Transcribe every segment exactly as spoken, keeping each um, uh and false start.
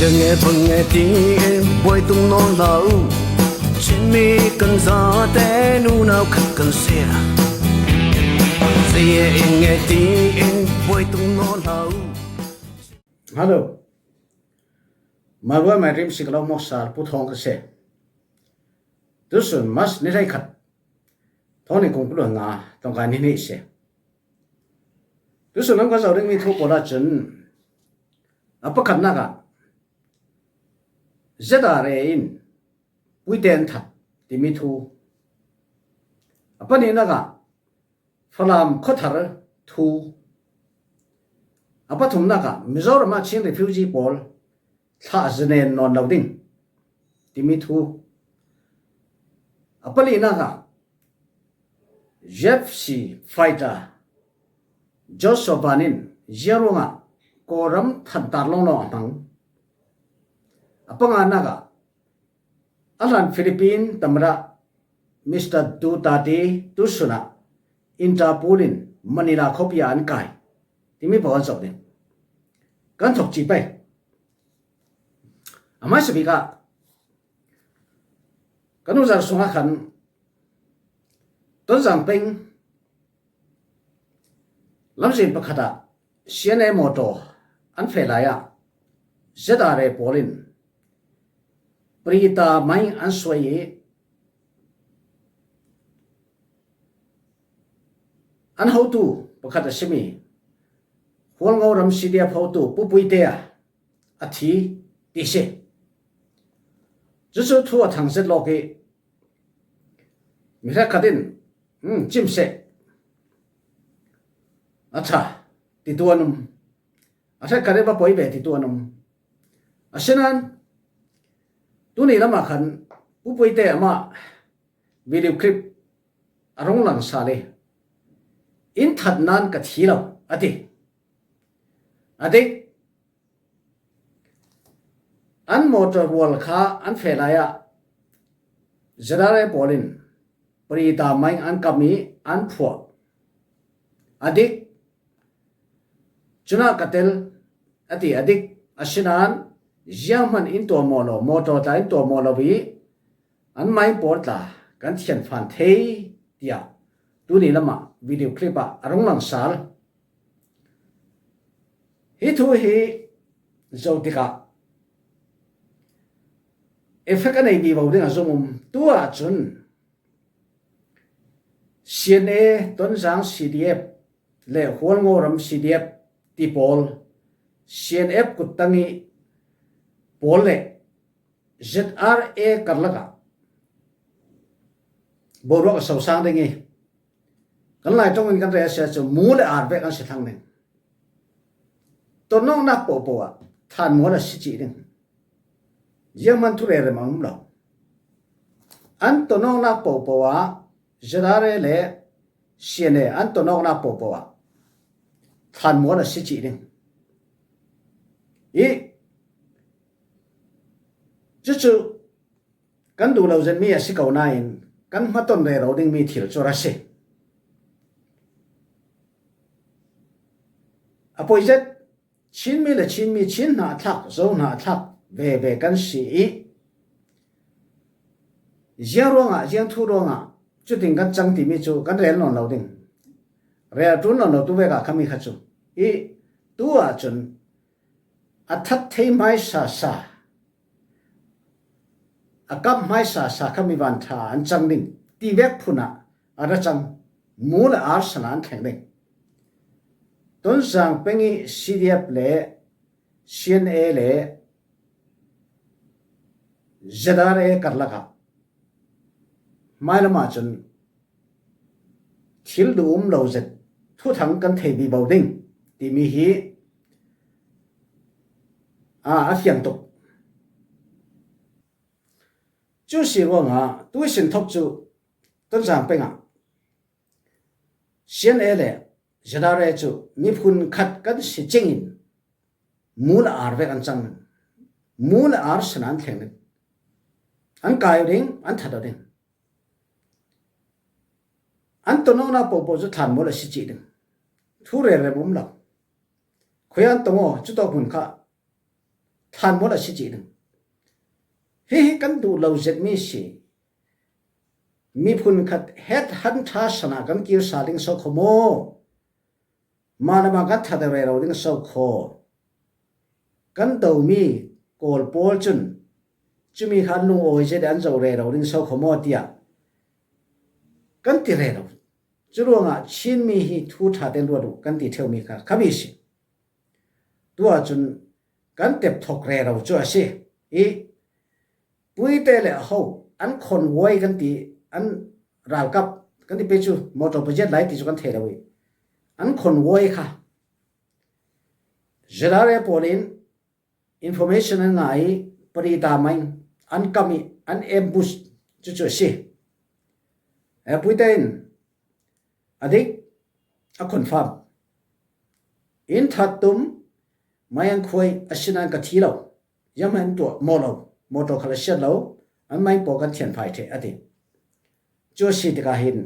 Enge bang nge ti in buai tung nawn hlah uh. Chinmi kan zate nunau khat kan si a, zei enge ti in buai tung nawn hlah uh. Hello. Malua mai rim si ka lo mawk sal Pu Thawng ka si. Tusun March ni hleikhat, thawng ni kung pulu nga tawngkai ni hnih si. Tusun lam ka zo dingmi thu pawl ahcun a pakhatnak ah Z R A in puite an that timi thu. A pahnihnak ah Falam khuathar thu. A pathumnak ah Mizoram ah Chin refugee pawl thlah zinen nawn lo ding timi thu. A palinak ah F C fighter Joshua Van in ziang ruangah Kawlram thantar lawnglawng a hmang. A panganak ah a hlan Philippine tamada Mister Duterte tusun ah Interpol in Manila khuapi ah an kai timi pawl kan zoh ding. Kan thawk ci pei. A hmaisa bik ah kan uzar sungah khan Tonzang peng lamzin pakhat ah C N A mawtaw an feh lai ah Z R A pawl in Prita Mai an suai i an hotu pakhat a simi Hualngo ram C D F hotu Pu Puite a a thi ti si. Cucu thu a thang zet lawk i mi hrekkhat in, "Hmm, cim seh, a ṭha," titu an um. A hrekkhat in, "Va poi ve," titu an um. Asinain tuni lamah khan Pu Puite amah video clip a rung lang sal i, "In that nan ka thi lo," a ti. A dik. An mawtaw rual kha an feh lai ah Z R A pawl in Prita Mai an kam i an phuah. A dik. Cunah ka tel, a ti. A dik. Asinain zianghman in tuahmawh lo, mawtaw tla in tuahmawh lo i an mai pawl tla kan thianfan thei, tiah tuni lamah video clip ah a rung lang sal. Hi thu hi zoh tikah effect a nei vivo ding a zumum. Tu ahcun C N A, Tonzang C D F le Hualngo ram C D F ti pawl, C N F kuttang i pawl le Z R A karlak ah boruak a sosang ding i, kan Lai ṭong in kan rel a si ahcun mu le ar vek an si thlang ding. Tonawknak pohpoh ah thlanmual a si cih ding. Zianghman thu relrem a um lo. An tonawknak pohpoh ah Z R A le C N A an tonawknak pohpoh ah thlanmual a si cih ding. I cucu kan duh lo zetmi a si ko nain kan hmaton rero dingmi thil cu a si. A poi zet, Chinmi le Chinmi, Chin hna a thlak, Zo hna a thlak veve kan si i, ziang ruangah, ziang thu ruangah cutin kan cang timi cu kan rel nawn lo ding. Rel ṭul nawn lo tu vek ah khami kha cu. I tu ahcun a that thei hmaisa sa, a kap hmaisa sa khami van ṭha an cang ding ti vek phun ah a ra cang, mu le ar san ah an thleng ding. Tonzang peng i C D F le C N A le Z R A karlak ah hmailam ahcun thil duh um lo zet thuthang kan thei vivo ding timi hi, aa, a fiang tuk. Cu si ruangah tuisin thawk cu Tonzang peng ah C N A le Z R A cu miphun khat kan si cingin mu le ar vek an cang. Mu le ar san ah an thleng ding. An kai ding, an that ding. An tonawknak pohpoh cu thlanmual a si cih ding. Thu relrem um lo. Khuiah an tong aw, cutawk hmun kha thanmual a si cih ding. Hihi kan duh lo zet mi si. Miphun khat het han tha sana kan kir sa ding so kho maw? Malama kan that rero ding so kho. Kan do mi Kawl pawl cun cumi kha an lungawi zet an zo rero ding so kho maw tiah kan ti rero. Curuangah Chin mi hi thu ṭha ten ruat uh kan ti ṭheu mi kha khami si. Tuah cun kan tep thok rero cu a si. I Puite le aho an convoy kan ti, an ralkap kan ti pei cu motor pazet lai ti cu kan thei lo i an convoy kha Z R A pawl in information an ngah i pari ta mai an kam i an ambush cucu a si. Eh, Puite in a dik a confirm in that tum mai an khuai a sinan ka thi lo. Yam an tuah maw lo, motor khal a siat lo, an mai pawl kan thian phai ṭheh a ti. Cu a si tikah hin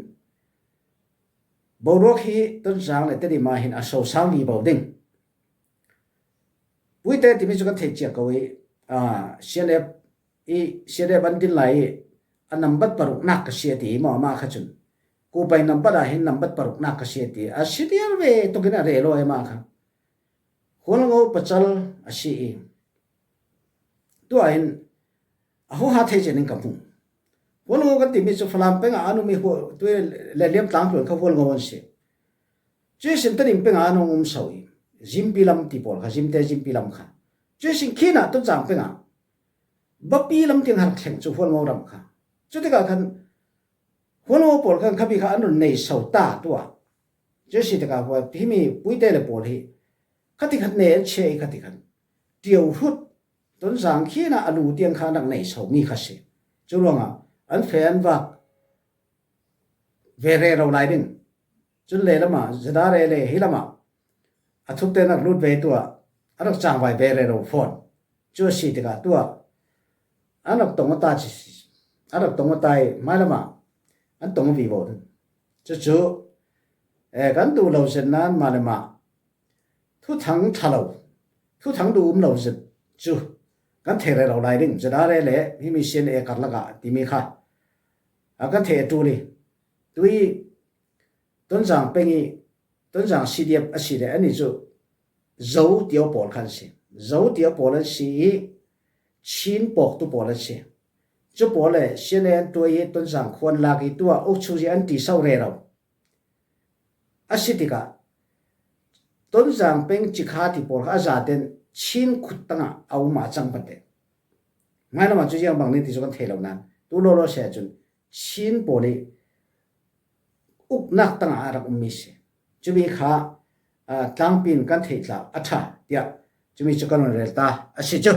boruak hi Tonzang le Tedim ah hin a so sang vivo ding. Puite timi cu kan theih cia ko i, ah, C N F i, C N F an din lai i a nambat paruknak ka si a ti i maw, amah kha cun. Kupai nambat ah hin nambat paruknak ka si a ti. A si tiar ve tukin a rel aw i amah kha. Hualngo pacal a si i. Tuah in a huha thei cia ning ka hmu. Hualngo kan timi cu Falam peng ah an um i tu le liam tlang tluan kha Hualngo an si. Cuihsin Tedim peng ah an um so i Zimpi lam ti pawl kha, Zimte Zimpi lam kha. Cuihsin khin ah Tonzang peng ah Bapi lam tiang har thleng cu Hualngo ram kha. Cutikah khan Hualngo pawl khan khapi kha an run nei so ta tuah. Cuihsi tikah hua himi Puite le pawl hi khatikhat ne an chia i khatikhat Tio Hrut Tonzang khin ah a lu tiang kha rak nei so mi kha si. Cu ruangah an fe an vak ve rero lai ding. Cun lei lamah Z R A le hi lamah a thukte nak lut ve tuah a rak cangvai ve rero fawn. Cu a si tikah tuah a rak tong a ta ci, a rak tong a ta i hmai lamah an tong a vivo ding. Cucu, eh, kan duh lo zet nan mah le mah thuthang ṭha lo, thuthang duh um lo zet cu kan thei rero lai ding. Z R A le himi C N A karlak ah timi kha a kan thei a ṭul i tui Tonzang peng i Tonzang C D F a si le anni cu Zo tio pawl kha an si. Zo tio pawl an si i Chin pawktu pawl an si. Cu pawl le C N A an ṭuai i Tonzang khuan lak i tuah ukchung zia an ṭi so rero. A si tikah Tonzang peng cikha ti pawl kha a zaten Chin khut tangah a um a cang pate. Hmai lamah cu ziang bang ni ti cu kan thei lo nan tu lawlaw si ahcun Chin pawl i uknak tangah a rak ummi si. Cumi kha, aa, tlangpi in kan theih tla a ṭha tiah cumi cu kan run rel ta a si cu.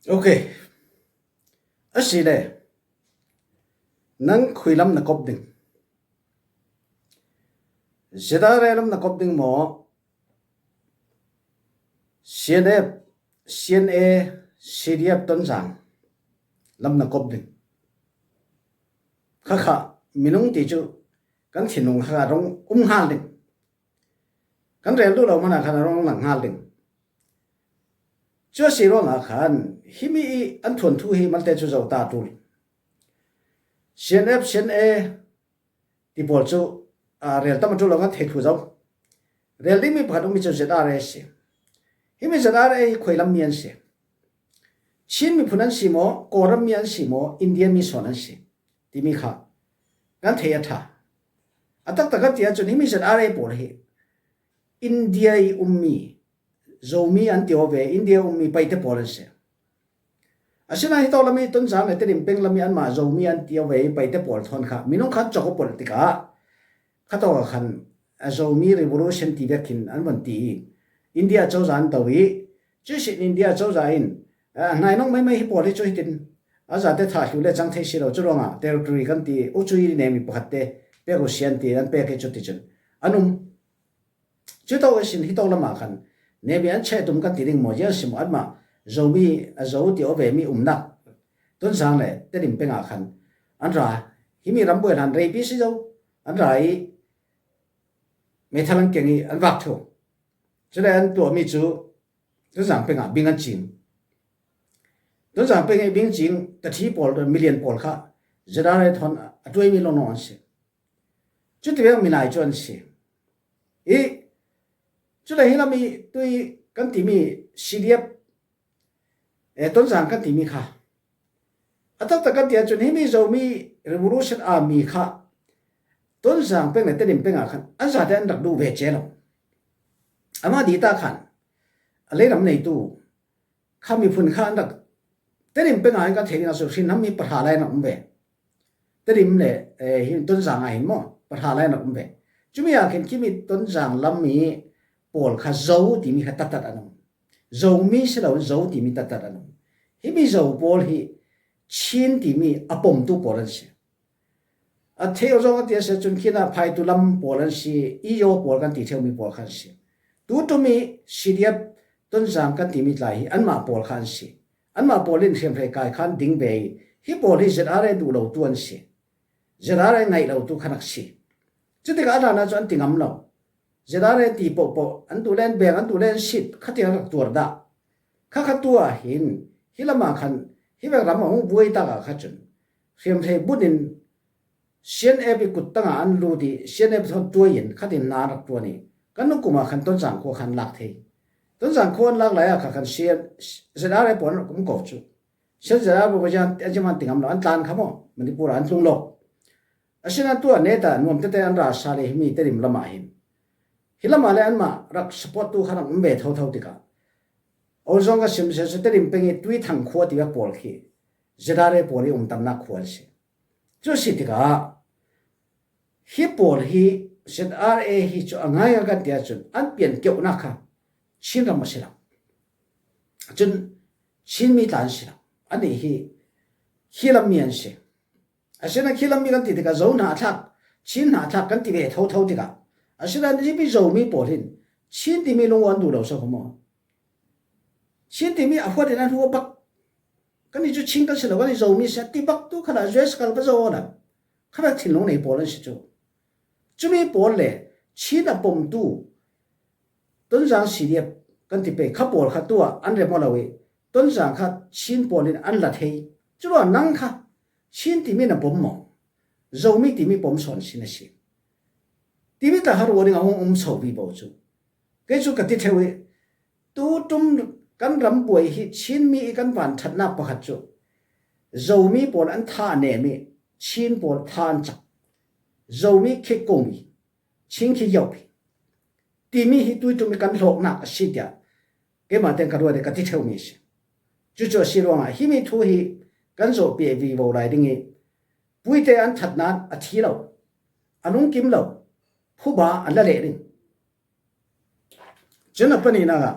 Okay. A si le nan khui lam na kop ding. Z R A lam na kop ding maw? C N F, C N A, C D F Tonzang lam na kop ding. Khakha minung ti cu kan thinlung kha rong um hngal ding. Kan rel duh lo hmanah khan a rong lang hngal ding. Cu a si ruangah khan himi i an thuanthu hi malte cu zoh ta ṭul. C N F, C N A ti pawl cu, aa, rel tam a ṭul lo kan thei thlu zo. Rel dingmi pakhat ummi cu Z R A a si. Himi Z R A hi khuai lam mi an si. Chin miphun an si maw, Kawlram mi an si maw, India mi sawn an si timi kha kan thei a ṭha. A taktak kan ti ahcun himi Z R A pawl hi India i ummi Zomi an ti aw ve, India ummi Paite pawl an si. Asinain hitawk lam i Tonzang le Tedim peng lam i anmah Zomi an ti aw ve i Paite pawl thawn kha minung khan cawk a polh tikah khatawk ah khan a Zomi Revolution ti vekin an van ti i India cozah an do i cuihsin India cozah in, a, hnainawng maimai hi pawl hi cu hitin a zate thah hlu le cang thei si lo cu ruangah territory kan ti u cu i nemi pakhat te pek u sian ti an pek i cu ti cun an um. Cuto ihsin hitawk lamah khan nemi an cheh tum kan ti ding maw, ziang si maw, anmah Zomi a Zo ti aw ve mi umnak Tonzang le Tedim peng ah khan an ra, himi rambuai hlan reipi si zo an ra i meithal an keng i an vak ṭheu. Cule an tuahmi cu Tonzang peng ah bing an cim. Tonzang peng i bing cing tathi pawl, milian pawl kha Z R A thawn a tuai mi lo no an si. Cuti veng minai cu an si. I cule hi lam i tui kan timi C D F, eh, Tonzang kan timi kha a taktak kan ti ahcun himi Zomi Revolution Army kha Tonzang peng le Tedim peng ah khan an zate an rak duh ve cia lo. Amah dita khan a leiram neitu kha miphun kha an rak, Tedim peng ah hin kan thei ding ahcun hrinham mi pahra lai an rak um ve. Tedim le, eh, hin Tonzang ah hin maw pahra lai an rak um ve. Cumi ah khin khimi Tonzang lam mi pawl kha Zo timi kha taktak an um. Zomi si lo, Zo timi taktak an um. Himi Zo pawl hi Chin timi a pomtu pawl an si. A theih aw zong a ti a si cun khin ah phaitu lam pawl an si, i yaw pawl kan ti theu mi pawl kha an si. Tu tumi C D F Tonzang kan timi tlai hi anmah pawl kha an si. Anmah pawl in hriamhrei kai khan ding ve i, hi pawl hi Z R A duh lo tu an si. Z R A ngaih lo tu kha nak si. Cutikah a hlan ah cu an ti ngam lo. Z R A ti pohpoh, an tu le an beng, an tu le an sit, khatiang rak tuar dah. Kha kha tu ah hin, hi lam ah khan, hi vek ram a hung buai tak ah kha cun, hriamhrei bunh in C N F i kut tangah an lut i, C N F thawn tuai in khatin hna rak ṭuan i, kan nung kum ah khan Tonzang khua khan lak thei. Tonzang khua an lak lai ah kha khan C N, Z R A pawl an rak um ko cu. C N Z R pawl kha an, an ti ngam lo, an tlan kha maw, Manipur ah an tlung lo. Asinain tu ah neta nuam tete an ra sa le himi Tedim lam ah hin, hi lam ah le anmah rak support tu kha rak um ve thotho tikah, aw zong ka sim sese Tedim peng i Tuithang khua ti vek pawl khi Z R A pawl i umtannak khua an si. Cu si tikah hi pawl hi Z R A hi cu a ngaingai kan ti ahcun an pian keuhnak kha Chin ram a si lo. Cun Chin mi tla an si lo. Anih hi hi lam mi an si. Asinain khi lam mi kan ti tikah Zo hna a thlak, Chin hna a thlak kan ti ve thotho tikah, asinain zipi Zomi pawl hin Chin timi lungua an duh lo so kho maw? Chin timi a huat in an hu a bak. Kan i cu Chin kan si lo, kan i Zomi si a ti bak tu khalah U S kal va zo awla khalah thinlung nei pawl an si cu. Cumi pawl le Chin a pomtu Tonzang C D F kan ti pei kha pawl kha tu ah an rem aw lo i, Tonzang kha Chin pawl in an la thei. Curuah nang kha Chin timi na pom maw? Zomi timi pom sawn si na si. Timi tla kha ruah ding a hung um so vivo cu. Kei cu ka ti theu i, tu ṭum kan ram buai hi Chin mi i kan van ṭhatnak pakhat cu Zomi pawl an tha a nem i, Chin pawl tha an cak. Zomi khi kung i, Chin khi yoh i, timi hi tui ṭum i kan hlawknak a si tiah keimah tein ka ruat i ka ti theu mi a si. Cucu a si ruangah himi thu hi kan zawhpiak vivo lai ding i, puite an ṭhat nain a thi lo, a lungkim lo, phuba an la leh ding. Cun a pahnihnak ah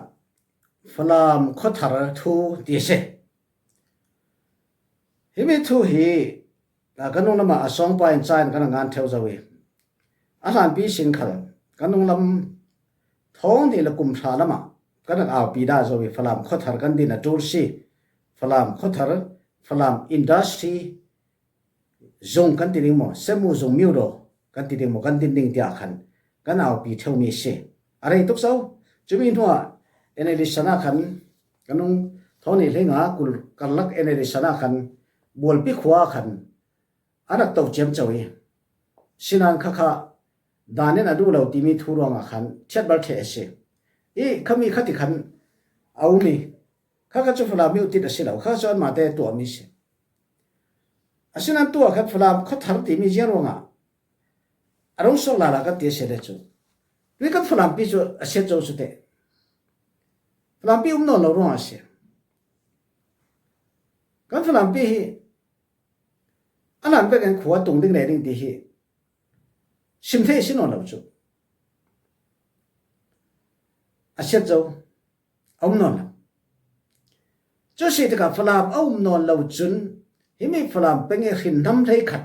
Falam khuathar thu ti a si. Himi thu hi, ah, kan nung lamah a sawngpa in ca in kan rak ngan theu zo i, a hlanpi sin khal kan nung lam thawng hnih le kum hra lamah kan rak aupi dah zo i, Falam khuathar kan din a ṭul si. Falam khuathar, Falam industry zung kan ti ding maw, semu zung miudo kan ti ding maw, kan din ding tiah khan kan aupi theu mi si. A rei tuk so. Cumi hnuah N L D sana khan kan nung thawng hnih hleinga kul karlak N L D sana khan Bualpi khua khan a rak to ciamco i, sinan khakha dan in a duh lo timi thu ruangah khan thiatbal ṭheh a si. I khami khati khan a um i, khakha cu Falam mi utit a si lo, khakha cu anmahte tuahmi si. Asinan tu ah khan Falam khuathar timi ziang ruangah a rung suak lala kan ti a si le cu, tui kan Falampi cu a siat zo cu teh. Falampi um nawn lo ruangah a si. Kan Falampi hi a hlan vekin khua tung ding le ding ti hi sim thei a si nawn lo cu. A siat zo, a um nawn lo. Cu si tikah Falam a um nawn lo cun himi Falam peng i hrinhnam hleikhat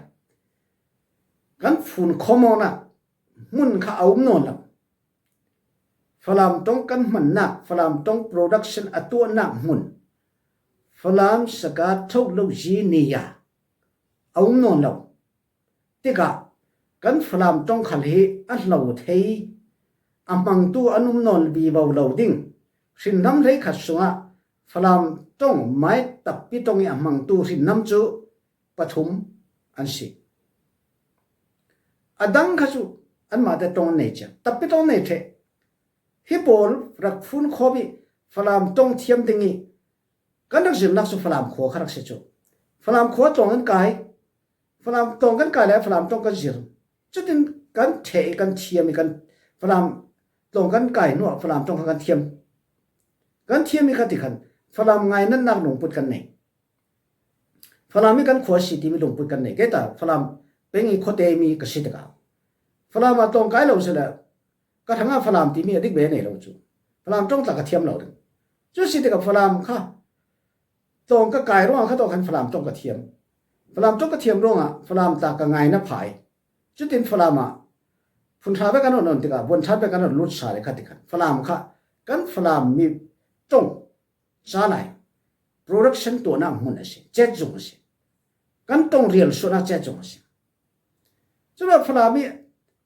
kan fun khawm awknak hmun kha a um nawn lo. Falam ṭong kan hmannak, Falam ṭong production a tuahnak hmun, Falam saka thok lo zi ni a a um nawn lo. Tikah kan Falam ṭong khal hi a hlo thei, a hmangtu an um nawn vivo lo ding. Hrinhnam hleikhat sungah Falam ṭong mai Tappi ṭong i a hmangtu hrinnam cu pathum an si. A dang kha cu anmahte ṭong an nei cia, Tappi ṭong an nei ṭheh. Hi pawl rak fun khawm i Falam ṭong thiam ding i kan rak zirnak cu Falam khua kha rak si cu. Falam khua tlawng kan kai, Falam tlawng kan kai le Falam ṭong kan zir. Cutin kan ṭheh i kan thiam i kan Falam tlawng kan kai hnuah Falam ṭong kha kan thiam. Kan thiam i kha tikhan Falam ngainatnak lungput kan nei. Falam i kan khua si timi lungput kan nei. Kei ta Falam peng i khuate mi ka si tikah Falam ah tlawng kai lo si le ka hrangah Falam timi a dik ve nei lo cu. Falam ṭong tla ka thiam lo ding. Cu si tikah Falam kha tlawng ka kai ruangah kha tawh khan Falam ṭong ka thiam. Falam ṭong ka thiam ruangah Falam tla ka ngai na phai. Cutin Falam ah phun hra ve kan on on tikah vuan ṭhat ve kan on lut sa le kha tikhan Falam kha kan Falam mi ṭong ca lai production tuahnak hmun a si, cet zung a si. Kan ṭong rial suahnak cet zung a si. Cuma Falam i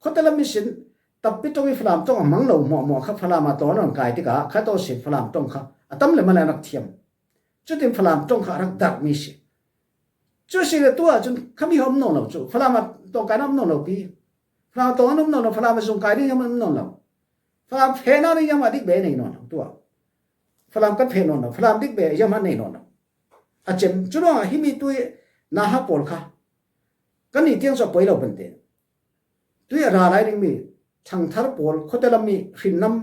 khuate lam i sin Tappi ṭong i Falam ṭong a hmang lo hmuahhmuah kha Falam ah tlawng an kai tikah kha tawh sin Falam ṭong kha a tam le mal an rak thiam. Cutin Falam ṭong kha a rak darhmi si. Cu si le tu ahcun khami hom nawn lo cu Falam ah tlawng kai na om nawn lo pi. Falam ah tlawng an um nawn lo, Falam ah zung kai ding hiam an um nawn lo. Falam fehnak ding hiam a dik ve nei nawn lo tu ah. Falam kan feh nawn lo, Falam dik ve hiam an nei nawn lo. A cem cu ruangah himi tu i naha pawl kha kan i tiang cu a poi lo pante. Tui a ra lai dingmi ṭhangthar pawl khuate lam mi hrinnam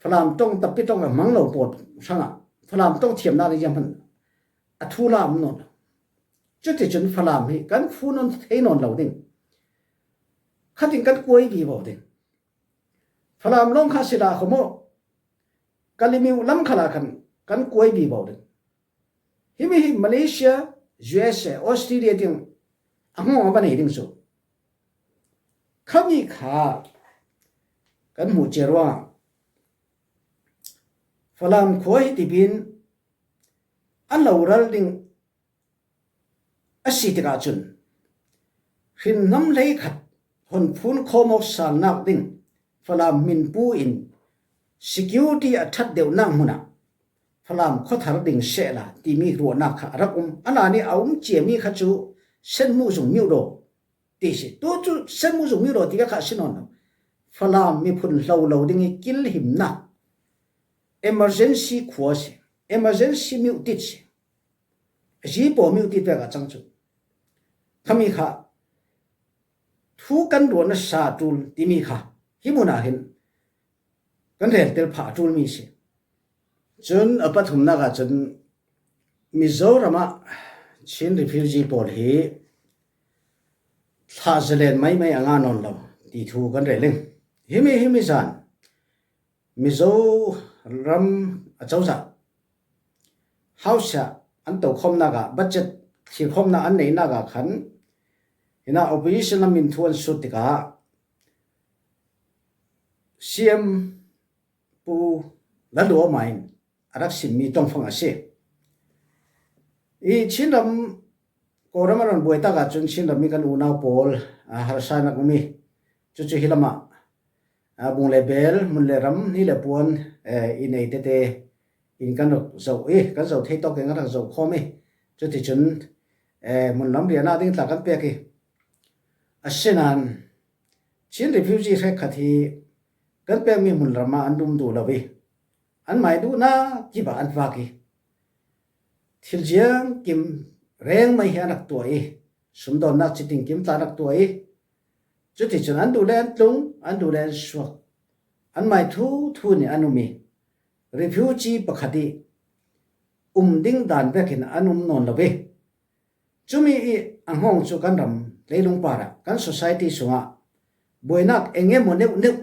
Falam ṭong Tappi ṭong a hmang lo pawl hrangah Falam ṭong thiamnak ding zianghman a thu la um nawn lo. Cuticun Falam hi kan fu nawn thei nawn lo ding. Khatin kan kuai vivo ding. Falam lawng kha si la kho maw? Kalemyo lam khalah khan kan kuai vivo ding. Himi hi Malaysia, U S A, Australia tiang a hngawng a va nei ding cu. Khami kha kan hmuh cia ruangah Falam khua hi tipin an lo ral ding a si tikah cun hrinnam hleikhat honphun khawm awk salnak ding Falam minpu in security a ṭhat deuhnak hmunah Falam khuathar ding sehla timi ruahnak kha a rak um. A nani a um ciami kha cu Senhmu Zung Myo Daw ti si. Tu cu Senhmu Zung Myo Daw ti ve kha a si nawn lo. Falam miphun hlo lo ding i kilhimnak emergency khua si. Emergency myo tit si. Zipaw myo tit vek a cang cu. Khami kha thu kan ruah nasa ṭul timi kha hi munah hin kan reltel phah a ṭulmi si. Cun a pathumnak ah cun Mizoram ah Chin refugee pawl hi thlah zalen maimai a ngah nawn lo ti thu kan rel ing. Himi, himi zan Mizoram acozah House ah an tokhawmnak ah budget thlirkhawmnak an neihnak ah khan hinah opposition lam in thu an sut tikah C M Pu Lalduhoma in a rak simmi tongfang a si. I Chinram Kawlram a rawn buai takah cun Chinram mi kan unau pawl a harsa nak um i cucu hi lamah a bung le bel, hmun le ram, ni le puan, eh, i nei tete in kan rak zoh i kan zoh thei tawk in kan rak zoh khawm i cuticun, eh, hmun lam riahnak ding tla kan pek i asinain Chin refugee hrekkhat hi kan pekmi hmun ram ah an dum duh lo i an mai duhnak kip ah an vak i thil ziang kim reng mai hi an rak tuah i sumdawnnak citing kim tla an rak tuah i cuticun an duh le an tlung, an duh le an suak, an mai thu thu nih an um i refugee pakhat i um ding dan vekin an um nawn lo i cumi i a hngawng cu kan ram leilung parah kan society sungah buainak eng emaw neuh neuh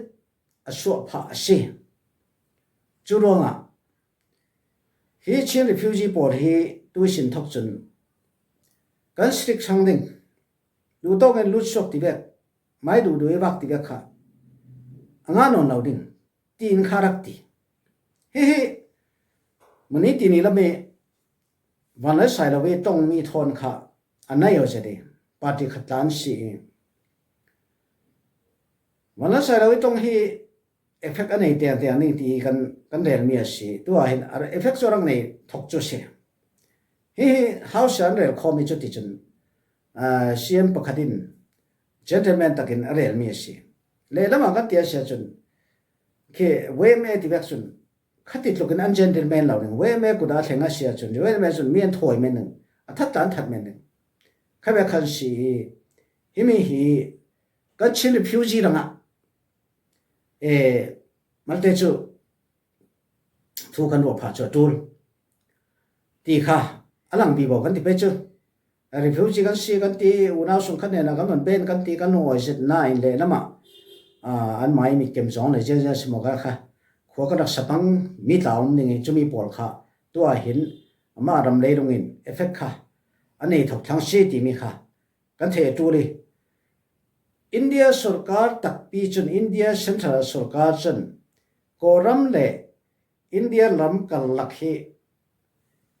a suah phah a si. Cu ruangah hi Chin refugee pawl hi tuisin thawk cun kan strict hrang ding, duhtawk in lut suak ti vek, mai duhduh i vak ti vek kha a ngah nawn lo ding tiin kha rak ti. Hihi mani tini lam i vanlai sai lo i tongmi thawn kha a nai aw zet i party khat tla an si i vanlai sai lo i tong hi effect a nei tengteng ding ti kan, kan rel mi a si. Tua hin a effect cu a rak nei thok cu si. Hi hi House ah an rel khawm i cuticun, aa, C M pakhat in gentleman takin a rel mi a si. Lehlam ah kan ti a si ahcun, khi V M A ti vek cun, khati tlukin an gentleman lo ding. V M A kut ah a thleng a si ahcun, V M A cun mi an thawi men ding, a that tla an that men ding. Kha vek khan si i, himi hi kan Chin refugee rangah, eh, malte cu thu kan ruah phah cu a ṭul ti kha a lang vivo kan ti pei cu. Refugee kan si kan ti, unau sung khat hnenah kan van ben kan ti, kan lungawi zet nain lehlam ah, aa, anmah i mitkem zong le ziangziang si maw kha, kha khua kan rak sapang mi tla um ding i, cumi pawl kha tua hin amah ram leilung in effect kha a nei thok thlang si timi kha kan theih a ṭul i, India sorkar takpi cun, India central sorkar cun Kawlram le India ram karlak hi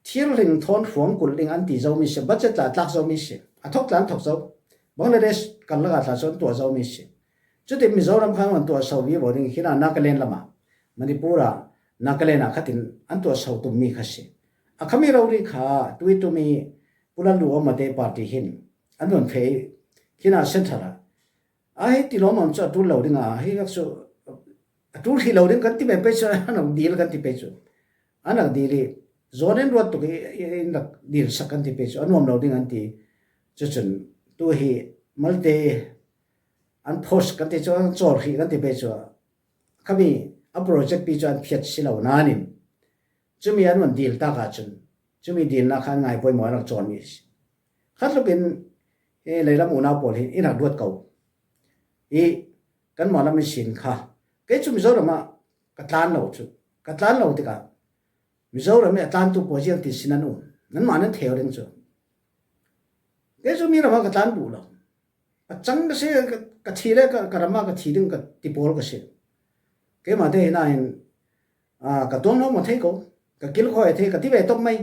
thirhling thawn hruang kulh ding an ti zomi si, budget tla tlak zomi si, a thok tla an thok zo. Bangladesh karlak ah tla cu an tuah zomi si. Cutin Mizoram kha an tuah so vivo ding, khinah Nagaland lamah, Manipur ah, Nagaland ah khatin an tuah so tummi kha si. A khami rori kha tui tumi Pu Lalduhoma te party hin an vun feh i, khinah central ah, a hei ti lawmam cu a ṭul lo ding a, hei vek cu a ṭul hrih lo ding kan ti ve pei cu, an rak dil kan ti pei cu. An rak dil i, zawn in ruat tuk i, in rak dil sak kan ti pei cu, a nuam lo ding an ti. Cucun tu hi malte an post kan ti cu, an cawl hrih kan ti pei cu, khami a project pi cu an phiat si lo nain, cumi an van dil tak ahcun, cumi dilnak kha an ngai pawimawh an rak cawnmi a si. Khatlukin, eh, leilam unau pawl hi in rak duat ko i, kanmah lam ihsin kha, kei cu Mizoram ah ka tlan lo cu, ka tlan lo tikah Mizoram i a tlantu pawl ziang ti sin an um, nanmah nan theu ding cu. Kei cu mi ram ah ka tlan duh lo. A cang ka si, ka, ka thi le ka, ka ram ah ka thi ding ka ti pawl ka si. Keimah te hi nain, aa, ka tuang lo maw thei ko, ka kilkhawi thei, ka ti ve tawk mai,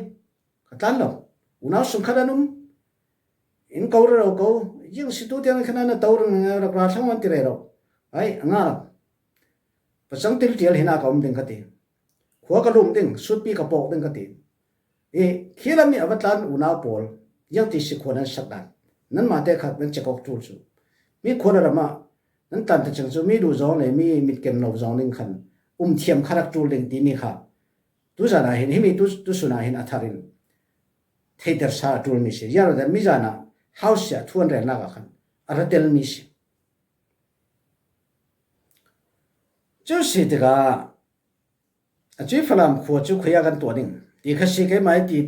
ka tlan lo. Unau sung khat an um, in ko rero ko, ziang si tu tiang khan an na to ring rak ra thlang an ti rero. Ai, a nga ram. Pacang tiltial hin a ka um ding ka ti. Khua ka lum ding, sutpi ka pawk ding ka ti. I, khi lam i a va tlan unau pawl, ziang ti si khua nan sak dan. Nanmah te khat nan cek awk ṭul cu. Mi khua le ram ah nan tlan ta cang cu, mi duh zawng le mi mitkem lo zawng ding khan um thiam kha rak ṭul ding timi kha. Tu zan ah hin, himi tu, tu sun ah hin a thar in theihter sa a ṭul mi si. Ziah rua mi zan ah House ah thu an relnak ah khan a ra tel mi si. Cu si tikah, a cui Falam khua cu khuia kan tuah ding ti kha si, keimah i ti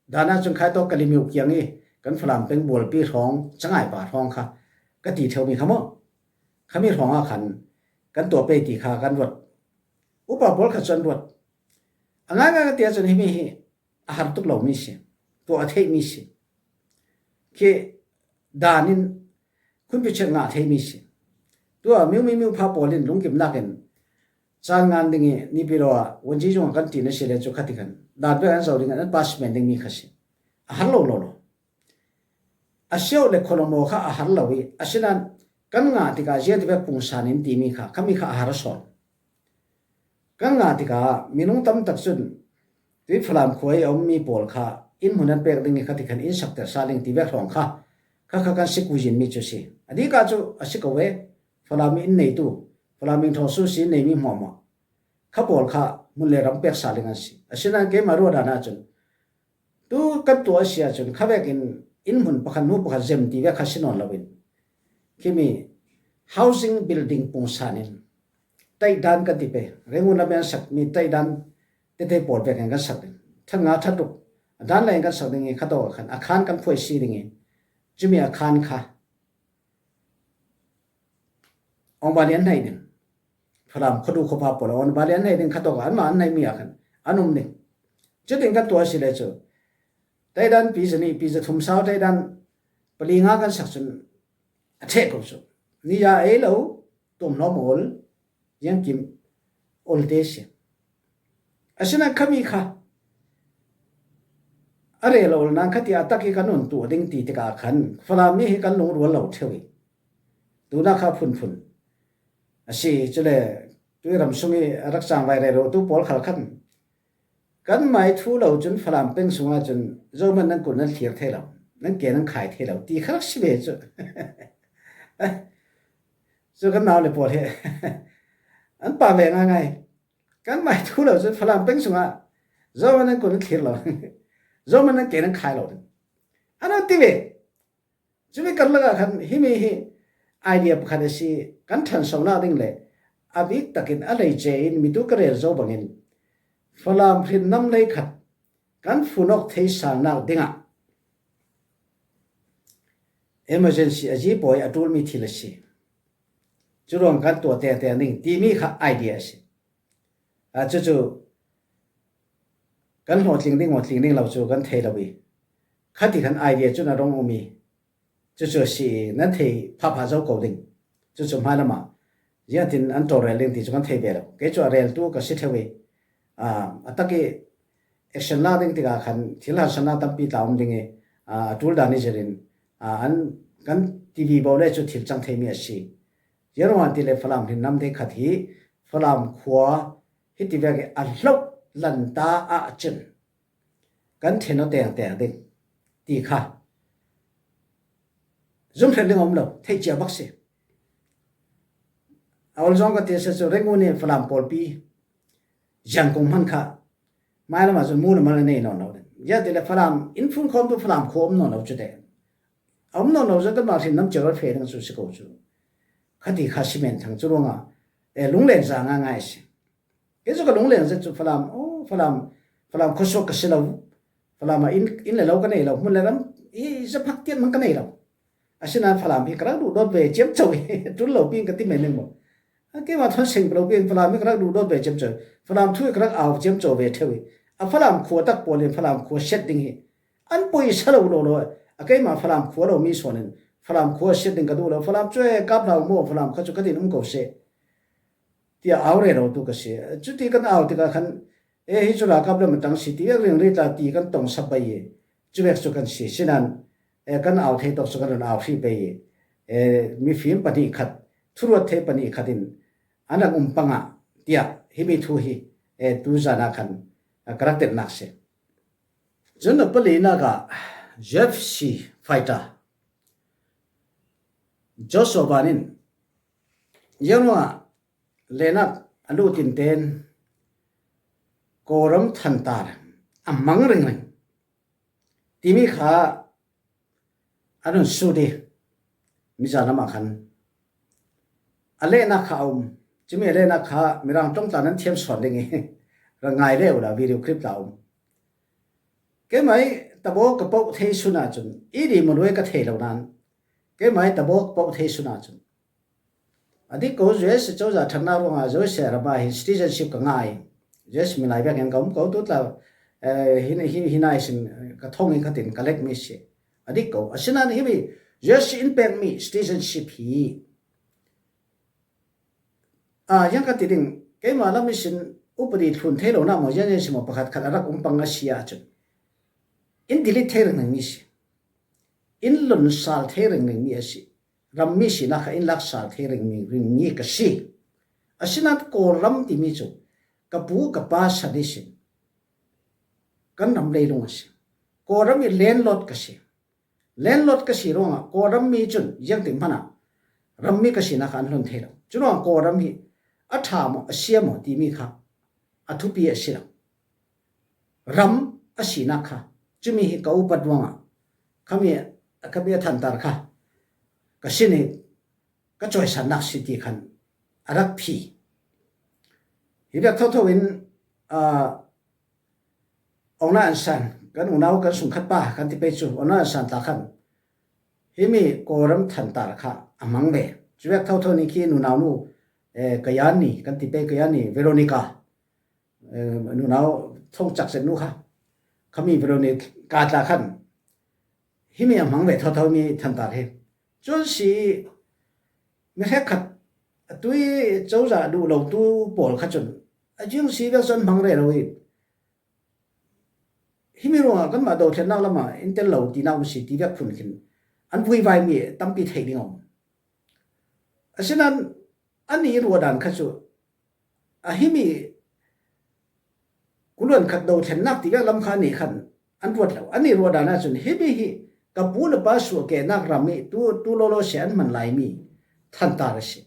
dan ah cun khai tawk ka limiu kiang i kan Falam peng bualpi hrawng, cangai pa hrawng kha ka ti ṭheu mi kha maw? Khami hrawng ah khan kan tuah pei ti kha kan ruat. Upa pawl kha cu an ruat. A ngaingai ka ti ahcun himi hi a har tuk lo mi si, tuah a theih mi si. Khi dan in khunpi chet ngah thei mi si. Tua miumi miupha pawl in lungkimnak in caan ngan ding i nipi lo ah wanji zung kan ti na si le cu khati khan dan vek an zo ding an pass men ding mi kha si. A har lo lo lo. A siauh le khualawmawh kha a har lo i, asinain kan ngah tikah ziang ti vek pungsan in timi kha, khami kha a har a sawn. Kan ngah tikah minung tam tak cun tui Falam khua i a ummi pawl kha inn hmun an pek ding i khati khan inn sakter sa ding ti vek hrawng kha, kha kha kan si kuzin mi cu si. A dikah cu a si ko ve, Falam i inn neitu, Falam i thawng su si inn neimi hmuahhmuah kha pawl kha hmun le ram pek sa ding an si. Asinain keimah ruahdan ahcun tu kan tuah a si ahcun kha vekin inn hmun pakhat hnu pakhat zem ti vek kha si nawn loin, khimi housing building pungsan in taihdan kan ti pei, Rangoon lam i an sak mi taihdan tete pawl vekin kan sak ding. Ṭhat nga ṭhat ruk a dan lai in kan sak ding i kha tawk ah khan a khan kan phuai si ding i, cumi a khan kha Awngbali an hnaih ding. Falam khuadu khuapa pawl Awngbali an hnaih ding kha tawk ah anmah an hnaih mi ah khan an um ding. Cutin kan tuah a si le cu, taidan pi zanih, pi zathum sau taidan pali nga kan sak cun a ṭheh ko cu. Niya ei lo, tuamhlawm awl, ziangkim awl te si. Asinain khami kha a rel a ol nan khati a tak i kan nun tuah ding ti tikah khan Falam mi hi kan lungrual lo ṭheu i, tuna kha phunphun a si. Cule Tui ram sung i a rak cangvai rero tu pawl khal khan kan mai thu lo cun Falam peng sungah cun zohman nan kun nan thlir thei lo, nan ke nan khai thei lo ti kha rak si ve cu. Cu kan nau le pawl hi an pa ve ngaingai. Kan mai thu lo cun Falam peng sungah zohman nan kun nan thlir lo, zohman nan ke nan khai lo ding an ti ve. Cumi karlak ah khan himi hi idea pakhat a si, kan ṭhansonak ding le a bik takin a hleice in mitu ka rel zo bangin Falam hrin nam lei khat kan funawk thei salnak dingah emergency a zipawi a ṭulmi thil a si. Curuang kan tuah tengteng ding timi kha idea a si. Cucu kan hlawhtling ding, hlawhtling ding lo cu kan thei lo i, khati khan idea cun a rung um i, cucu a si i, nan thei phapha zo ko ding. Cucu hmailamah ziangtin an ṭawlrel ding ti cu kan thei ve lo. Kei cu a reltu ka si ṭheu i, a tak i action lak ding tikah khan thil harsatnak tampi tla um ding i, a ṭul dan i zirin an kan T V bo le cu thil cang theimi a si. Ziaruangah ti le Falam hrin nam te khat hi Falam khua hiti vek i a hloh lanta ah cun kan ṭhen aw tengteng ding ti kha zumhriat ding a um lo, theih cia bak si. A ol zong ka ti a si cu Rangoon i Falam pawlpi ziangkung hman kha hmailamah cun mu le mal a nei nawn lo ding. Ziah ti le Falam in funkhawmtu Falam khua a um nawn lo cu te a um nawn lo zong kanmah hrin nam cio a fe ding cu si ko cu. Khati kha si men thang cu ruangah lungleng za ngaingai a si. Kei cu ka lungleng zet cu Falam, aw, Falam, Falam khuasuak ka si lo. Falam ah inn, inn le lo ka nei lo, hmun le ram i zaphak tiat man ka nei lo. Asinain Falam hi ka rak duhdawt ve ciamco i ṭul lo piin ka ti men ning maw? Keimah thawn seng lo piin Falam hi ka rak duhdawt ve ciamco i, Falam thu hi ka rak au ciamco ve ṭheu i, a Falam khua tak pawl in Falam khua siat ding hi an poi sa lo lo lo. A keimah Falam khua lo mi sawn in Falam khua siat ding ka duh lo. Falam cu e kap hlah u maw, Falam kha cu ka tin um ko seh. Tiah au rero tu ka si. Cuti kan au tikah khan, e, hi cu ralkap lam a tang si ti vek ringri tla ti kan tong sap bai i, cu vek cu kan si. Sinan, e, kan au thei tawk cu kan run au hrih bai i, e, mifim pahnih khat, thuruat thei pahnih khat in an rak um pangah tiah himi thu hi, e, tu zan ah khan, a, ka rak telhnak si. Cun a palinak ah Jeff C. Fighter, Joshua Van in, ziangruangah lenak a luh tinten Kawlram thantar a hmang ringring timi kha a run sut i, mizan lamah khan a lehnak kha a um. Cumi a lehnak kha Mirang ṭong tla nan thiam sawn ding i, ra ngai le uhla video clip tla a um. Keimah i tabawk ka poh thei sun ahcun, i ri maluai ka thei lo nain, keimah i tabawk ka poh thei sun ahcun, a dik ko, U S cozah ṭhatnak ruangah U S ram ah hin citizenship ka ngah i, U S milai vekin ka um ko, tu tla, eh, hi, hi, hi nai sin ka thong i khatin ka lek mi si. A dik ko. Asinain himi U S in pekmi citizenship hi, ah, ziang ka ti ding, keimah lam ihsin upadi thlun thei lo nak maw, ziang ziang si maw, pakhat khat a rak um pang a si ahcun, in delete thei ringring mi si. In lonsal thei ringring mi a si. Rammi sinak kha in laksal thei ringring mi ka si. Asinain Kawlram timi cu ka pu ka pa san ihsin kan ram leilung a si. Kawlram i landlord ka si. Landlord ka si ruangah Kawlram mi cun ziangtik hmanh ah rammi ka sinak kha an hlon thei lo. Curuangah Kawlram hi a ṭha maw, a sia maw timi kha a thupi a si lo. Ram a sinak kha, cumi hi ka upat ruangah khami, khami a thantar kha ka sin i ka cawisannak si ti khan a rak phi. Hi bek thotho in, aa, Aung Naing San, kan unau kan sungkhat pa kan ti pei cu, Aung Naing San tla khan himi Kawlram thantar kha a hmang ve. Cu bek thotho nih khi nunau nu, eh, Kayan Ni kan ti pei, Kayan Ni Veronica, eh, nunau thong cak zet nu kha, khami Veronica tla khan himi a hmang ve thotho mi thantar hi. Cun si mi hrekkhat a tui cozah duh lo tu pawl kha cun a ziang si vek cun hmang rero i, himi ruangah kanmah dothlennak lamah in tel lo tinak um si ti vek phun khin an vuivai mi tampi theih ding a um. Asinain annih ruahdan kha cu a himi kuluan khat do thlennak ti vek lam kha a nih khan an ruat lo. An nih ruat dan ahcun himi hi ka pu le pa suahkehnak ram i tu, tu lawlaw si an hman laimi thantar a si.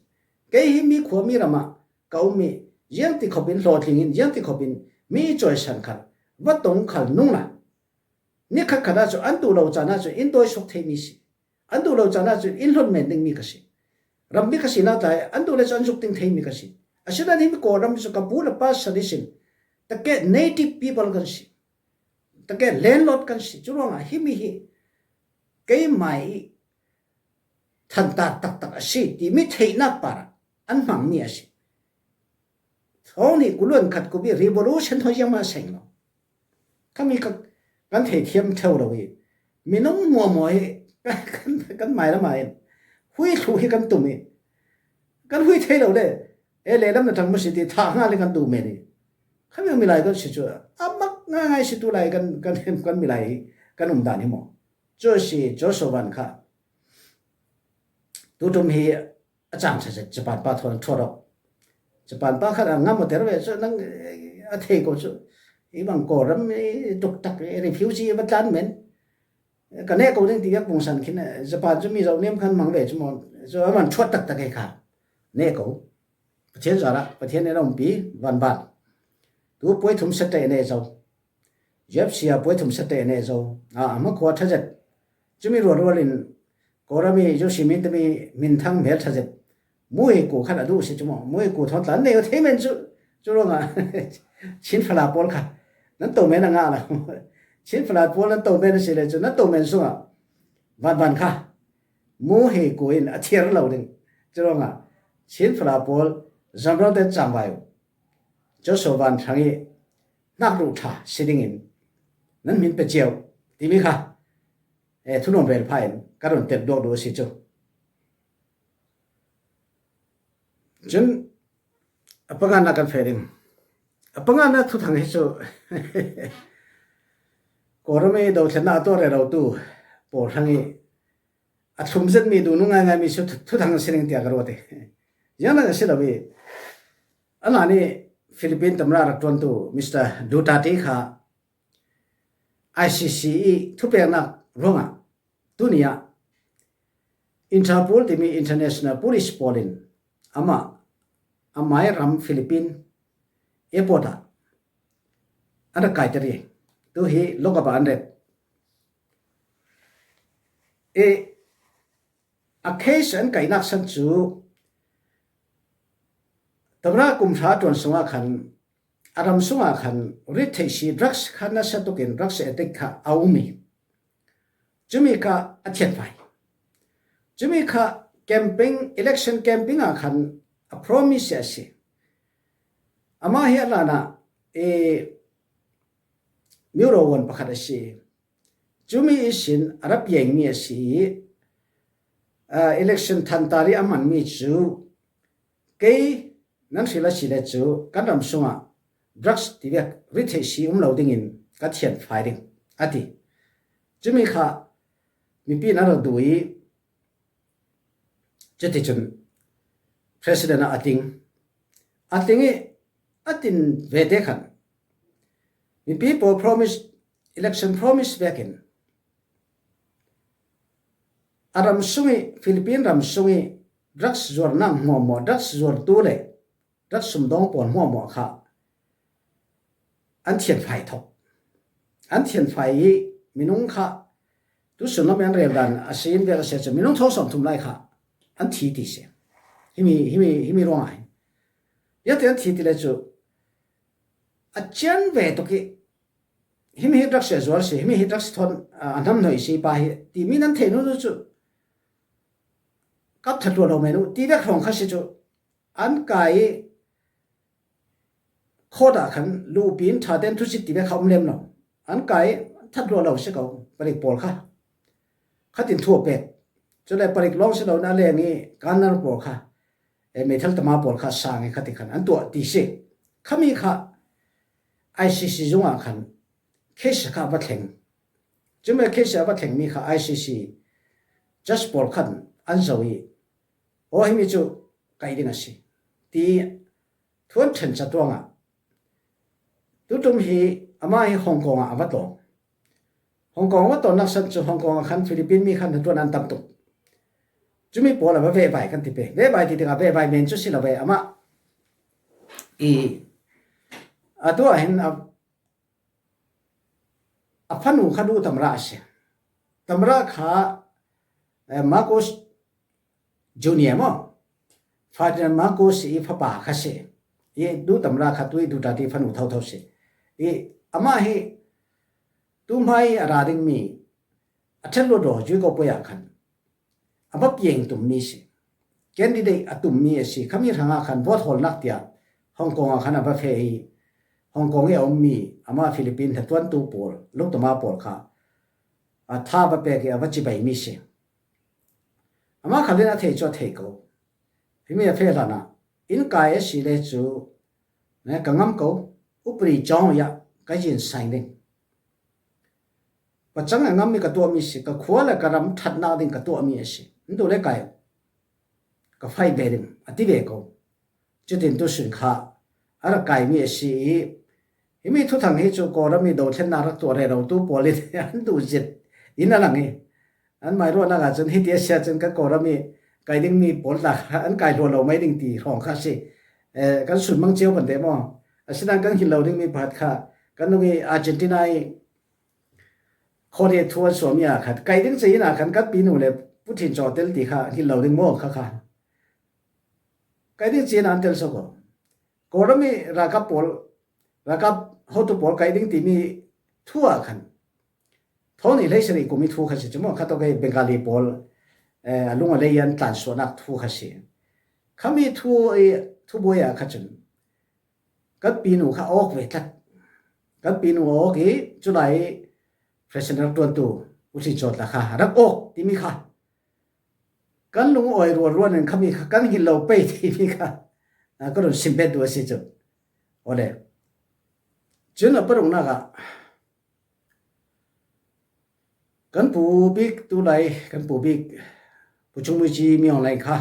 Kei hi mi khuami ram ah ka um i ziangti khop in hlawhtling in ziangti khop in mi cawisan khal va tong khal nung la. Ni khat khat ahcun an duh lo caan ahcun in dawi suk theimi si. An duh lo caan ahcun in hlon men dingmi ka si. Ram mi ka sinak tlai an duh le cu an zuk ting theimi ka si. Asinain himi Kawlram cu ka pu le pa san ihsin takeh native people kan si. Takeh landlord kan si. Curuangah himi hi keimah i thantar taktak a si timi theihnak parah an hmangmi a si. Thawng nih kuluan khat kubi revolution hoi ziangmah seng lo. Khami ka, kan thei thiam theu lo i minung muahmuah hi kan, kan mai lamah in hui thlu hi kan tum i kan hui thei lo le e lehlam na ṭang maw si ti thah hnga le kan duh men i khami milai kan si cu a mak ngaingai si tu lai kan, kan, kan milai hi kan um dan hi maw? Cu a si Joshua Van kha tuṭum hi a cang ṭha zet Japan pa thawn ṭhuat awk. Japan pa khat a ngam awter ve cu nang a thei ko cu i bang Kawlram i tuktak i refugee va tlan men ka neh ko ding ti vek pungsan khin Japan cu mi zoh niam khan mang ve cu maw cu a man ṭhuat taktak e kha neh ko. Pathian zarah Pathian in a umpi vanvan tu puai thum sette ne zo. Jep sia puai thum sette ne zo a hmakhua ṭha zet. Cumi rualrual in Kawlram i Joshi min timi min thang hmel ṭha zet. Muhi ku khan a duh si cu maw? Muhi ku thawn tla an nei aw thei men cu. Cu ruangah Chin fala pawl kha nan to men a ngah lo. Chin fala pawl nan to men a si le cu nan to men sungah vanvan kha muhi ku in a thiar lo ding. Cu ruangah Chin fala pawl zamrang te cangvai uh. Joshua Van Thang i hnak ruh ṭha si dingin nan min pe cio timi kha e, thunuam rel pha in ka run telh duak duh a si cu. Cun a pangannak kan feh ding. A pangannak thuthang hi cu Kawlram i dothlennak a tuah rero tu pawl hrang i a thlum zetmi duhnu ngaingaimi cu thuthang a si ding tiah ka ruat i ziang dang a si lo i a hlan i Philippine tamra rak ṭuantu Mister Duterte kha I C C i thupeknak ruangah tuni ah Interpol timi International Police pawl in amah amai ram Philippine airport ah an rak kaiter i tu hi lockup ah an ret. I a case an kaihnak san cu tamra kum hra ṭuan sungah khan a ram sungah khan rit theih si drugs kha nasa tukin drugs addict kha a um i cumi kha a thianfai. Cumi kha campaign, election campaign ah khan a promise a si. Amah hi a hlanah e, miro one pakhat a si. Cumi ihsin a ra piangmi a si i, aa, election thantar i a hmanmi cu kei nan hril a si le cu kan ram sungah drugs ti vek rit theih si um lo dingin ka thianfai ding a ti. Cumi kha mipi in a ra duh i cuticun president ah a tling. A tling i a tin vete khan mipi pawl promise, election promise vekin a ram sung i, Philippine ram sung i drugs zuarnak hmuahhmuah, drugs zuartu le drugs sumdawng pawl hmuahhmuah kha an thianfai thok. An thianfai i minung kha tusun lam i an rel dan a si in vek a si ahcun minung thawng sawm thum lai kha an thi ti si. Himi, himi, himi ruangah hin ziangtin an thi ti le cu a cian ve tuk i himi hi drugs a zuar si, himi hi drugs thawn a hnamhnawih si pa hi timi nan theih hnu cu kap that luat lo men uh ti vek hrawng kha si cu an kai i court ah khan luhpi in ṭha tein thusit ti vek kha um lem lo. An kai i that luat lo si ko, palik pawl kha khatin thu a pek. Cule palik lawng si lo in a leng i gunner pawl kha e, meithal tama pawl kha sang i khati khan an tuah ti si. Khami kha I C C zungah khan case kha a va thleng. Cumi case a va thlengmi kha I C C judge pawl khan an zoh i aw himi cu kaih ding a si ti Thuan ṭhen chatuangah tutum hi, amah hi Hong Kong ah a va tlawng. Hong Kong a va tlawng naksan chu Hong Kong ah khan Philippine mi khan hna tuan an tam tuk. Cumi pawl a va vehvai kan ti pe. Vehvai ti tikah vehvai men cu si lo ve. Amah i, atu ah hin a, a fanu kha duh tamra a si. Tamra kha, eh, Marcos Junior maw? Ferdinand Marcos i fapa kha si. I duh tamra kha tu i duh ta ti fanu thotho si. I amah hi tu hmai a ra dingmi a ṭhen lo daw zui ko poi ah khan a va piang tummi si. Candidate a tummi a si. Khami hrangah khan vote hawlnak tiah Hong Kong ah khan a va feh i Hong Kong i a ummi amah Philippine hna tuantu pawl, lungtoma pawl kha a tha va pek i a va cibaimi si. Amah khal in a thei cu a thei ko. Himi a feh hlanah in kai a si le cu, ne, ka ngam ko, upadi cawng ya ka yin sign ding. Pacang a ngammi ka tuahmi si, ka khua le ka ram ṭhatnak ding ka tuahmi a si. Ntu le kai ka fai ve ding, a ti ve ko. Cutin tusun kha a rak kaimi a si i, himi thuthang hi cu Kawlram i dothlennak rak tuah rerotu pawl in an duh zet in a lang i, an mairuahnak ahcun hiti a si ahcun kan Kawlram i kai dingmi pawl tla kha an kai hlua lo mai ding ti hrawng kha a si. Eh, kan sunmang cio pante maw? Asinain kan hngilh lo dingmi pakhat kha kan nung i Argentina i Khawhne thu an suahmi ah khan, kai ding cei in ah khan kan pinu le Putin caw tel ti kha hngilh lo ding maw kha kha. Kai ding cei in an tel so ko. Kawlram i ralkap pawl, ralkap hotu pawl kai ding timi thu ah khan. Thawn i hleisarih kum i thu kha si cu maw, kha tawk i Bengali pawl, eh, a lung a lei an tlansuahnak thu kha si. Khami thu i, thubuai ah kha cun. Kan pinu kha a awk ve tlat. Kan pinu a awk i, culai president rak ṭuantu U Hli Caw tla kha rak awk timi kha kan lungawi rualrual in khami kha kan hngilh lo pei timi kha, a, ka run sim bet duh a si cu. Awle. Cun a paruknak ah kan pu bik, tulai kan pu bik Pu Cung Mui Ci Min Aung Hlaing kha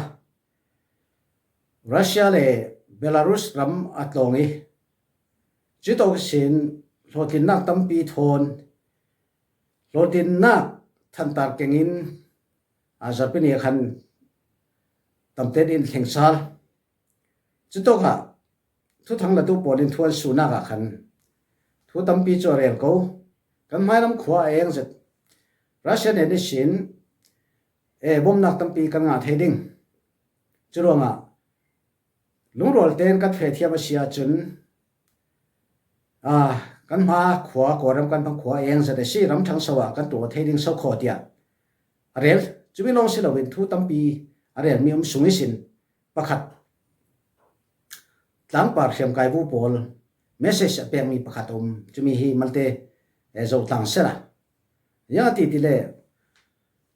Russia le Belarus ram a tlawng i, cutawk sin hlawhtlinnak tampi thawn, hlawhtlinnak thantar kengin, a, zarhpi ni khan tamten in thleng sal. Cutawkah thuthang latu pawl in thu an suhnak ah khan thu tampi cu a rel ko. Kan hmairam khua a eng zet. Russia nen ihsin, eh, bomnak tampi kan ngah thei ding. Curuangah lungrual tein kan feh thiam a si ahcun, ah, kan hma khua, Kawlram kan hma khua a eng zet a si, ram ṭhangso ah kan tuah thei ding so khaw tiah a rel. Cumi lawng si loin thu tampi a relmi um sung ihsin pakhat, tlangpar hriamkai bu pawl message a pekmi pakhat a um. Cumi hi malte, eh, zoh tlang sela. Ziang a ti tile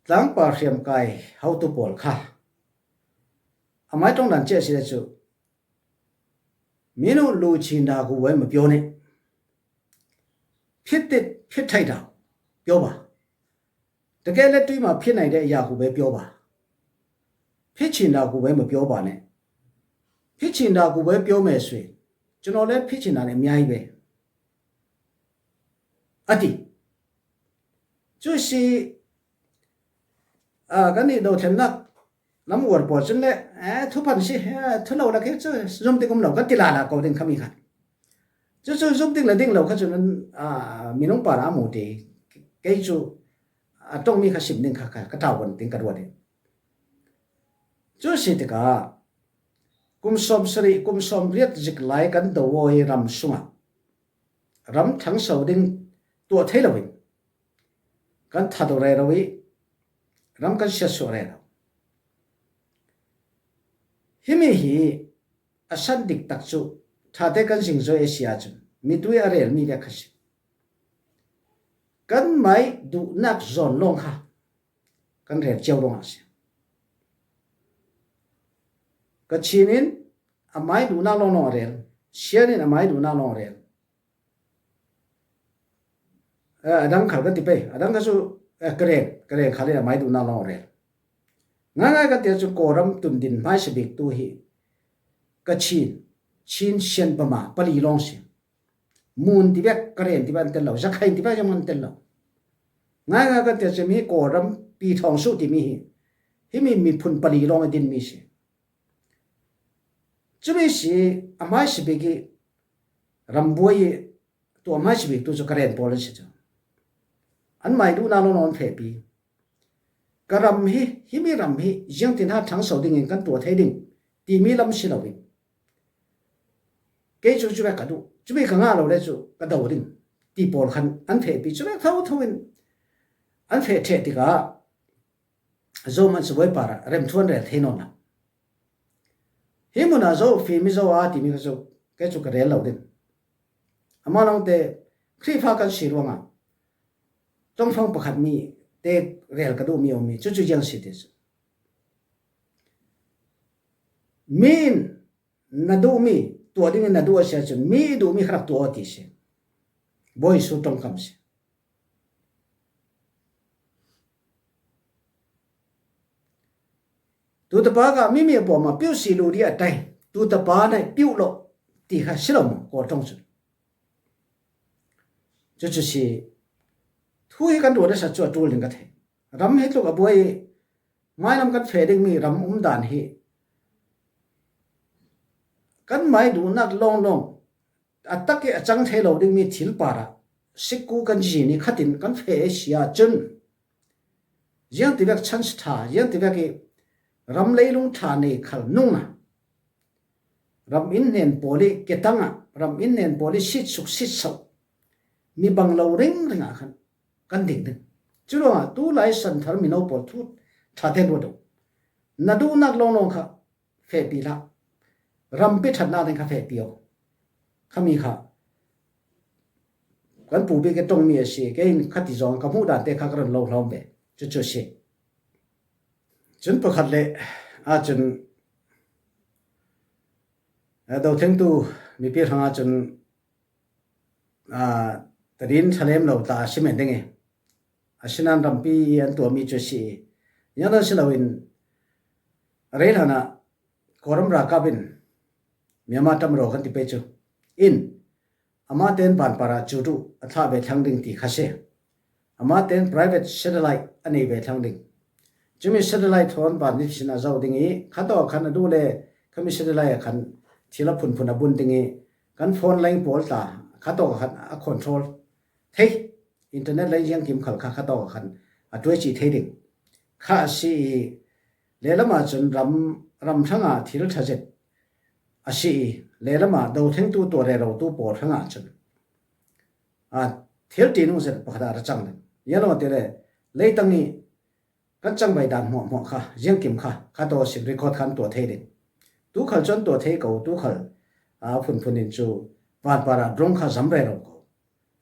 tlangpar hriamkai hotu pawl kha a mai ṭong dan cia si le cu, မင်းတို့လိုချင်တာကိုပဲ မပြောနဲ့။ ဖြစ်သင့်ဖြစ်ထိုက်တာ ပြောပါ။ တကယ်လည်း တွေးမှဖြစ်နိုင်တဲ့အရာကိုပဲ ပြောပါ။ ဖြစ်ချင်တာကိုပဲ မပြောပါနဲ့။ ဖြစ်ချင်တာကိုပဲ ပြောမယ်ဆိုရင် ကျွန်တော်လည်း ဖြစ်ချင်တာလည်း အများကြီးပဲ။ အတီ Cu si, aa, kan i dothlennak lam uar pawl cun le, eh, thuphan si, eh, thulo lak hi cu zumh tik um lo, kan ti lala ko ding khami kha. Cucu zumh tik le ding lo kha cun, aa, minung par a mu ti, kei cu a ṭongmi kha sim ding kha, kha ka ṭauvan ding ka ruat i. Cu si tikah kum sawm sarih, kum sawm riat zik lai kan do aw i ram sungah ram ṭhangso ding tuah thei loin kan that aw rero i ram kan siatsuah rero. Himi hi a san dik tak cu ṭhate kan zingzoi a si ahcun mitui a relmi vek kha si. Kan mai duhnak zawn lawng kha kan rel cio ruangah a si. Kachin in a mai duhnak lawnglawng a rel, Sian in a mai duhnak lawng a rel. Eh, a dang khal kan ti pei, a dang kha cu, eh, Karen, Karen khal in a mai duhnak lawng a rel. Ngaingai kan ti ahcun Kawlram tundin hmaisa bik tu hi Kachin, Chin, Shan, Burma pali lawng si. Mun ti bek, Karen ti bek an tel lo, Rakhine ti bek zong an tel lo. Ngaingai kan tel ciang mi Kawlram pi thawng suh ti mi hi. Himi miphun pali lawng a din mi si. Cumi si a hmaisa bik hi rambuai hi, tua a hmaisa bik tu cu Karen pawl an si cu. Anmai duhnak lawng an fehpi. Ka ram hi, himi ram hi ziangtin ha thangso dingin kan tuah thei ding timi lam si loin, kei cu cuvek ka duh, cumi ka ngah lo le cu ka do ding ti pawl khan an fehpi. Cuvek thotho in an feh ṭheh tikah Zo man cu Bawipa remthuan rel thei nawn lo. Hi munah Zo, fim i Zo a timi kha cu kei cu ka rel lo ding. Amah lawngte Khrihfa kan si ruangah ṭongfang pakhat mi te rel ka duhmi a um mi cucu ziang si ti cu. Mi in na duhmi tuah dingin na duh a si ahcun mi i duhmi kha rak tuah aw ti si. Bawi Jesuh ṭongkam si. Tutapa ka mimi a pawm ah piuh si lu dih a tai. Tutapa na piuh lo ti kha si lo maw, Kawl ṭong cun. Cucu si. Thu hi kan ruat a sa cu a ṭul ding ka thei. Ram hi tluk a buai i, hmailam kan feh dingmi ram umdan hi kanmai duhnak lawnglawng a tak i a cang thei lo dingmi thil parah sikku kan zin i khatin kan feh i si ahcun, ziangtivek chance ṭha, ziangtivek i ram leilung ṭha nei khal nungna, ram in hnen pawl i ketang ah, ram in hnen pawl i sitsuk sitsoh mi bang lo ringring ah khan kan ding ding. Curuangah tu lai santhar mino pawl thu ṭha te ruat uh. Na duhnak lawnglawng kha fehpi hlah. Rampi ṭhatnak ding kha fehpi aw. Khami kha kan pu bik i ṭongmi a si. Kei in khati zong ka hmuh dan te kha ka run lo hlawm ve. Cucu a si. Cun pakhat le ahcun, eh, dothengtu mipi hrang ahcun, ah, tadin ṭhalem lo ta a si men ding i, asinain rampi i an tuahmi cu a si i, ziangtan si loin a rei hlanah Kawlram ralkap in Myanmar ṭamraw kan ti pei cu in, amah tein vanpar ah cutu a thlah ve thlang ding ti kha si. Amah tein private satellite a nei ve thlang ding. Cumi satellite thawn van nih sin a zoh ding i, khatawk khan a duh le khami satellite ah khan thil a phunphun a bun ding i, kan phone line pawl tla khatawk khan a control thei. Internet lei ziangkim khal kha khatawk ah khan a ṭuaici thei ding kha a si i, lehlam ahcun ram, ram hrangah thil ṭha zet a si i, lehlam ah dothengtu tuah rerotu pawl hrangah cun, aa, thil ṭihnung zet pakhat ah a ra cang ding. Zianglo ti le, leitang i kan cangvai dan hmuahhmuah kha, ziangkim kha, khatawk sin record khan tuah thei ding. Tu khal cun tuah thei ko, tu khal, aa, phunphun in cu vanpar ah drone kha zam rero ko.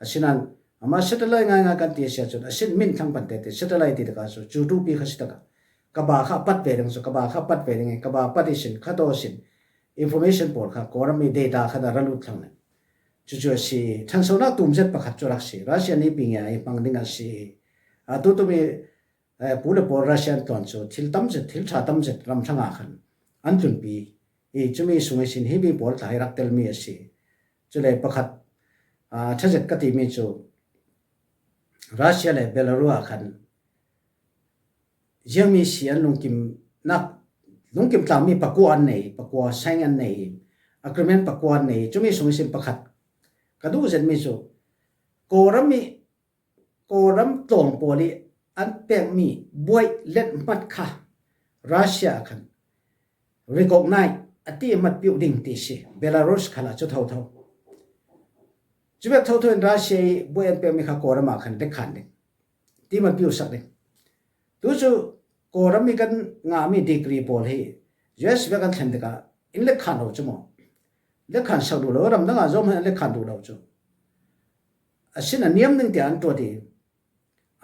Asinain amah satellite ngaingai kan ti a si ahcun, a sin min thlang pan tete satellite ti takah cu, cu ṭupi kha si takah, ka ba kha a pat ve ding cu, ka ba kha a pat ve ding i, ka ba a pat ihsin, khatawk sin, information pawl kha Kawlram i data kha a ra lut thlang ding. Cucu a si, ṭhansonak tum zet pakhat cu rak si, Russia nipi ngia i hmang ding a si. Aa, tu tumi, eh, pu le pawl Russia an tlawn cu thil tam zet, thil ṭha tam zet ram hrangah khan an tlunpi i, cumi sung ihsin himi pawl tla hi rak telmi a si. Cule pakhat, aa, ṭha zet ka timi cu Russia le Belarus ah khan ziangmi si an lungkimnak, lungkim tlangmi pakua an nei, pakua sign an nei, agreement pakua an nei, cumi sung ihsin pakhat ka duh zetmi cu Kawlram i Kawlram tlawng pawl i an pekmi buaih let hmat kha Russia ah khan recognize a ti hmat piuh ding ti si, Belarus khal ah cu thotho. Cuvek thotho in Russia i buaih an pekmi kha Kawlram ah khan lekkhan ding ti hmat piuh sak ding. Tu cu Kawlram i kan ngahmi degree pawl hi U S vek an thlen tikah in lekkhan lo cu maw? Lekkhan sak duh lo, ram dang ah zoh hmanh an lekkhan duh lo cu. Asinain niam ning tiah an tuat i,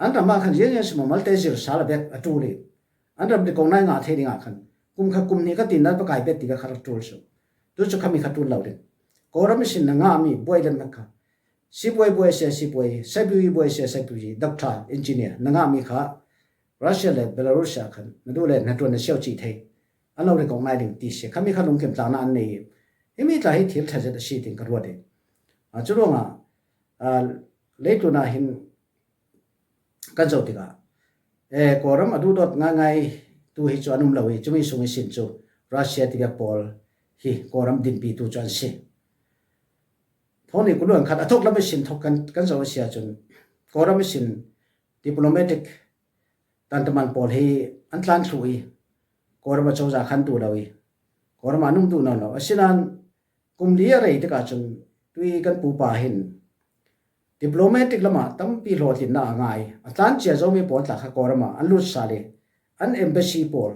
an ram ah khan ziangziang si maw, malte zir sal a bek a ṭul i, an ram recognize ngah thei ding ah khan kum khat kum hnih ka tin nan va kai bet ti ve kha rak ṭul cu. Tu cu khami kha ṭul lo ding. Kawlram ihsin na ngahmi buai len hmanh kha, sipuai buai a si, sipuai, saipiui buai a si, saipiui, doctor, engineer na ngahmi kha Russia le Belarus ah khan na duh le hnaṭuan na siau cih thei an lo recognize ding ti si. Khami kha lungkim tlaknak an nei i, Himi tla hi thil ṭha zet a si tiin ka ruat hi. A, cu ruangah, a, leitlunah hin kan zoh tikah, eh, Kawlram a duhdawt ngaingai tu hi cu an um lo hi, cumi sung ihsin cu Russia tivek pawl hi Kawlram dinpitu cu an si. Thawng nih kuluan khat a thawk lam ihsin thawk kan, kan zoh a si ahcun Kawlram ihsin diplomatic tantaman pawl hi an tlan thluh i Kawlram a cozah khan duh lo i Kawlram ah an um duh nawn lo. Asinain kum li a rei tikah cun tui kan pupa hin diplomatic lamah tampi hlawhtlinnak a ngai. A tlan cia zomi pawl tla kha Kawlram ah an lut sal i an embassy pawl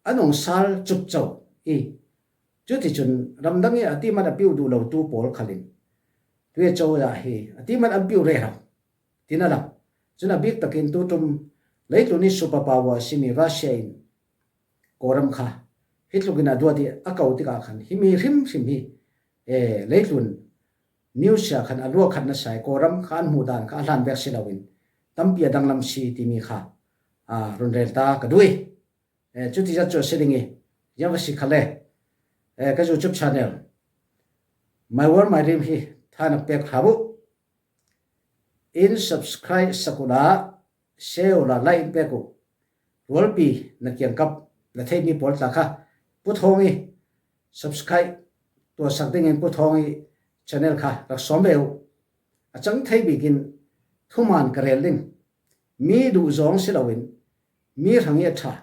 an ong sal cupco i cuticun ramdang i a timat a piuh duh lotu pawl khalin tui a cozah hi a timat an piuh rero. Tin a lang. Cun a bik takin tutum leitlun i superpower a simi Russia in Kawlram kha hi tlukin a duat i a ko tikah khan himi hrimhrim hi, eh, leitlun news ah khan a luah khat nasa i Kawlram kha an hmuh dan kha a hlan vek si loin tampi a danglam si timi kha, ah, run rel ta ka duh i, eh, cuti zat cu a si ding i ziang va si kha le, eh, ka YouTube channel My World My Dream hi thanak pek hram uh. In subscribe sak uhla, share uhla, like in pek uh. Rualpi na kiangkap na theihmi pawl tla kha Pu Thawng i subscribe tuahsak dingin Pu Thawng i channel kha rak sawm ve uh. A cang thei bikin thuman ka rel ding. Mi duh zawng si loin mi hrang i a ṭha,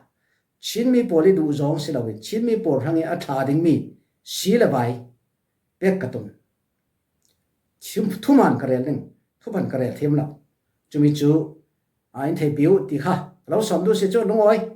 Chinmi pawl i duh zawng si loin Chinmi pawl hrang i a ṭha dingmi si le vai pek ka tum. Thum-, thuman ka rel ding, thuphan ka rel thiam lo. Cumi cu, a, in theihpi uh ti kha ka lo sawm duh si cu, lungawi.